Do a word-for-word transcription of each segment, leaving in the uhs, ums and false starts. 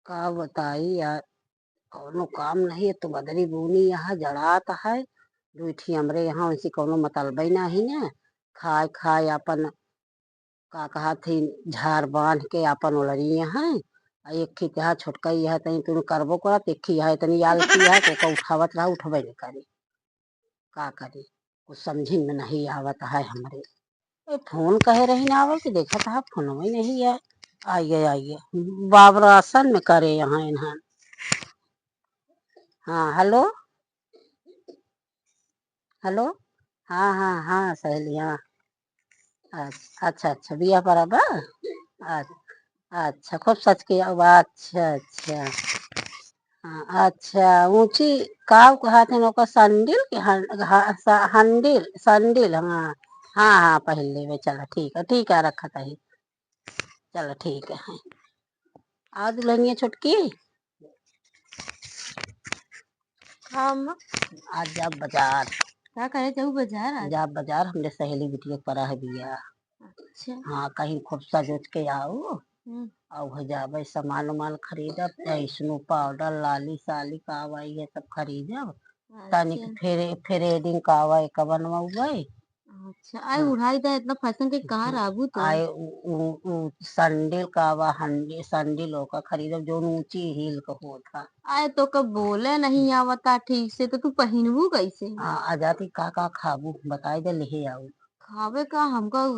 का बताई यार, कौनो काम नहीं है, तो बदरी बूनी यहाँ जड़ात है, दुई ठी हमरे यहाँ वैसे कौनो मतलबे नहीं है, खाए खाए अपन का कहत ही झार बांध के आपन ओलरिए हैं। आ एक खी तहा छोटका यह तनी तुम करबो करत, एक खी यह तनी आलसी है, तो ओका उठावत रहा, उठबे नहीं करे। का करी, कुछ समझी में नहीं आवत है हमरे। ए, फोन कहे रही ना आवे कि देखत हा फोन में नहीं है। आइए, आइए, बाबरा आसन में करे यहाँ इन्हन। हाँ, हेलो, हेलो। हाँ, हाँ, हाँ, सहेली, हाँ। अच्छा, अच्छा, अच्छा, बिया पर बा? अच्छा, अच्छा, खूब सच के अब, अच्छा, अच्छा। हाँ, अच्छा, ऊँची काव कहत हन ओकर संडिल के हन-, हा-, सा-, हंडिल, संडिल, हाँ। हाँ, हाँ, पहिन लेबे, चला, ठीक है, ठीक है, रखत ही। चला, ठीक है। आ दुल्हनिया छोटकी, हाँ, अम्मा। आज जाब बाजार। का करे जाऊ बाजार आज? जाब बाजार, हमरे सहेली बिटिया के परा है बिया। अच्छा। हाँ, कहीं खूब सजोज के आऊ। हम्म। अउ हो जाबे, सामान उमान खरीदब, ऐसनो पाउडर, लाली साली का आवा, ये सब खरीदब। तनिक अच्छा। फेरे-, थ्रेडिंग का आवा, एक बनवाउबे। अच्छा, आए हाँ। उड़ाई दा, इतना फैशन के कहाँ हाँ। रहबू तू? आए उ, उ, उ संडिल का बा, हंडी-, संडिल ओका खरीदब, जौन ऊंची हील का होत हा। आए तो कब बोले नहीं आवता ठीक से, तो तू पहिनबू कैसे? आ, आ जाती का का खाबू, बताई दे, लेहे आऊ। खावे का हमका,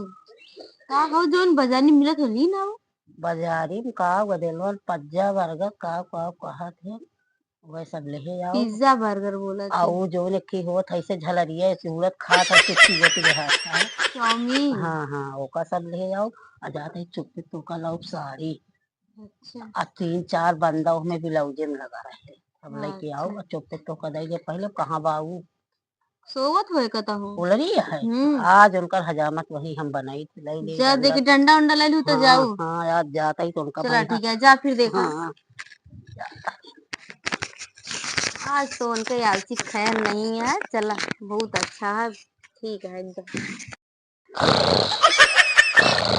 का हो जौन बाजारी मिलत हो, ली ना हो। बाजारी में का गदेलवन, पिज्जा, बर्गर, का, का कहत है। वह सब लेहे आऊ। पिज्जा बर्गर बोलत आ है। ऊ जौन एक ठे होत है, ऐसे झलरिया, ऐसे उड़त खात है, चिपकी गोटी रहत है। चाउमीन। हाँ, हाँ, ओका सब लेहे आऊ। आ जात ही चुप्पे तोका लाउब साड़ी। अच्छा। आ तीन चार बंदा ओहमे ब्लाउजे में लगा रहे। सब लेके आऊ, अच्छा। आ चुप्पे तोका दई दे पहिले, कहाँ बा ऊ? सोवत होए कतहूँ। उलरी है। हम्म। आज उनकर हजामत वही हम बनाई थी, लाई ले जा डंडा। देखी, डंडा उंडा ले लू तो हाँ, जाऊ। हाँ, आज जाता ही तो उनका चला, बढ़िया। ठीक है, जा फिर देखा। हाँ। आज तो उनके आलसी खैर नहीं है, चला, बहुत अच्छा है, ठीक है एकदम।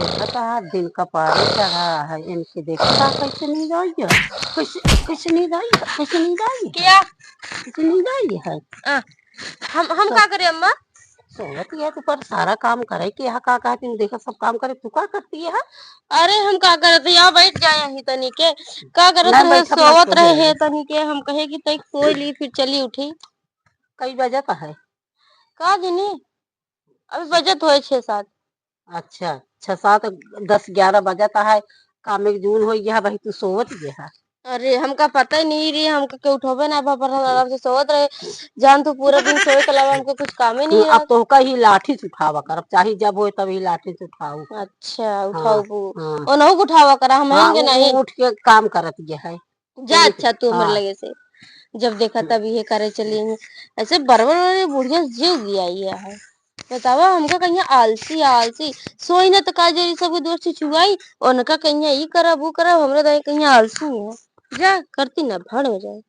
देखा था, दिन का पारी चढ़ा है, इनके देखा था, कैसे नहीं जाई है, कैसे, कैसे नहीं जाई है, कैसे नहीं जाई है? क्या? कैसे नहीं जाई है? आ, हम, हम तो का करे अम्मा? सोवत ही है, तू पर सारा काम करे के यहाँ का, का, तू देखा सब काम करे, तू का करती है? अरे हम का करत है, यहाँ बैठ जाए यहीं तनी के, का करत ना, रहे, बैठब ना, सोवत सोवत रहे रहे। है तनी के, हम कहे कि तैं सोई ली, फिर चली उठी। कई बजत है? का जनी, अभी बजत होए छह सात। अच्छा, छह सात, दस ग्यारह बजत है, काम एक जून हो गया भाई, तू सोवत गया है। अरे, हमका पता ही नहीं रही, हमका के उठोबे ना भा, पर हम आराम से सोवत रहे। जान तू पूरा दिन सोए के अलावा हमका कुछ कामे नहीं हम्म, अब रहत। तो का ही लाठी से उठावा करब, चाहे जब होए तब ही लाठी से उठाऊ। अच्छा, हाँ, उठाऊ पू। हाँ। ओनहु के उठावा करा, हम हाँ, हैं कि उ-, नहीं? उठ के काम करत ये है। जा चलिए, अच्छा तू हमरे हाँ। लगे से। जब देखा तब ये करे चली हैं। ऐसे बरबर वाली बुढ़िया जीव गया ये है। बतावा, हमका कहिया आलसी, आलसी। सोई ना तो का जरी सबके दोस्त छुआई, उनका कहिया ई करब, ऊ करब, हमरा दाई कहिया आलसी है। जा, करती ना, भाड़ में जाए।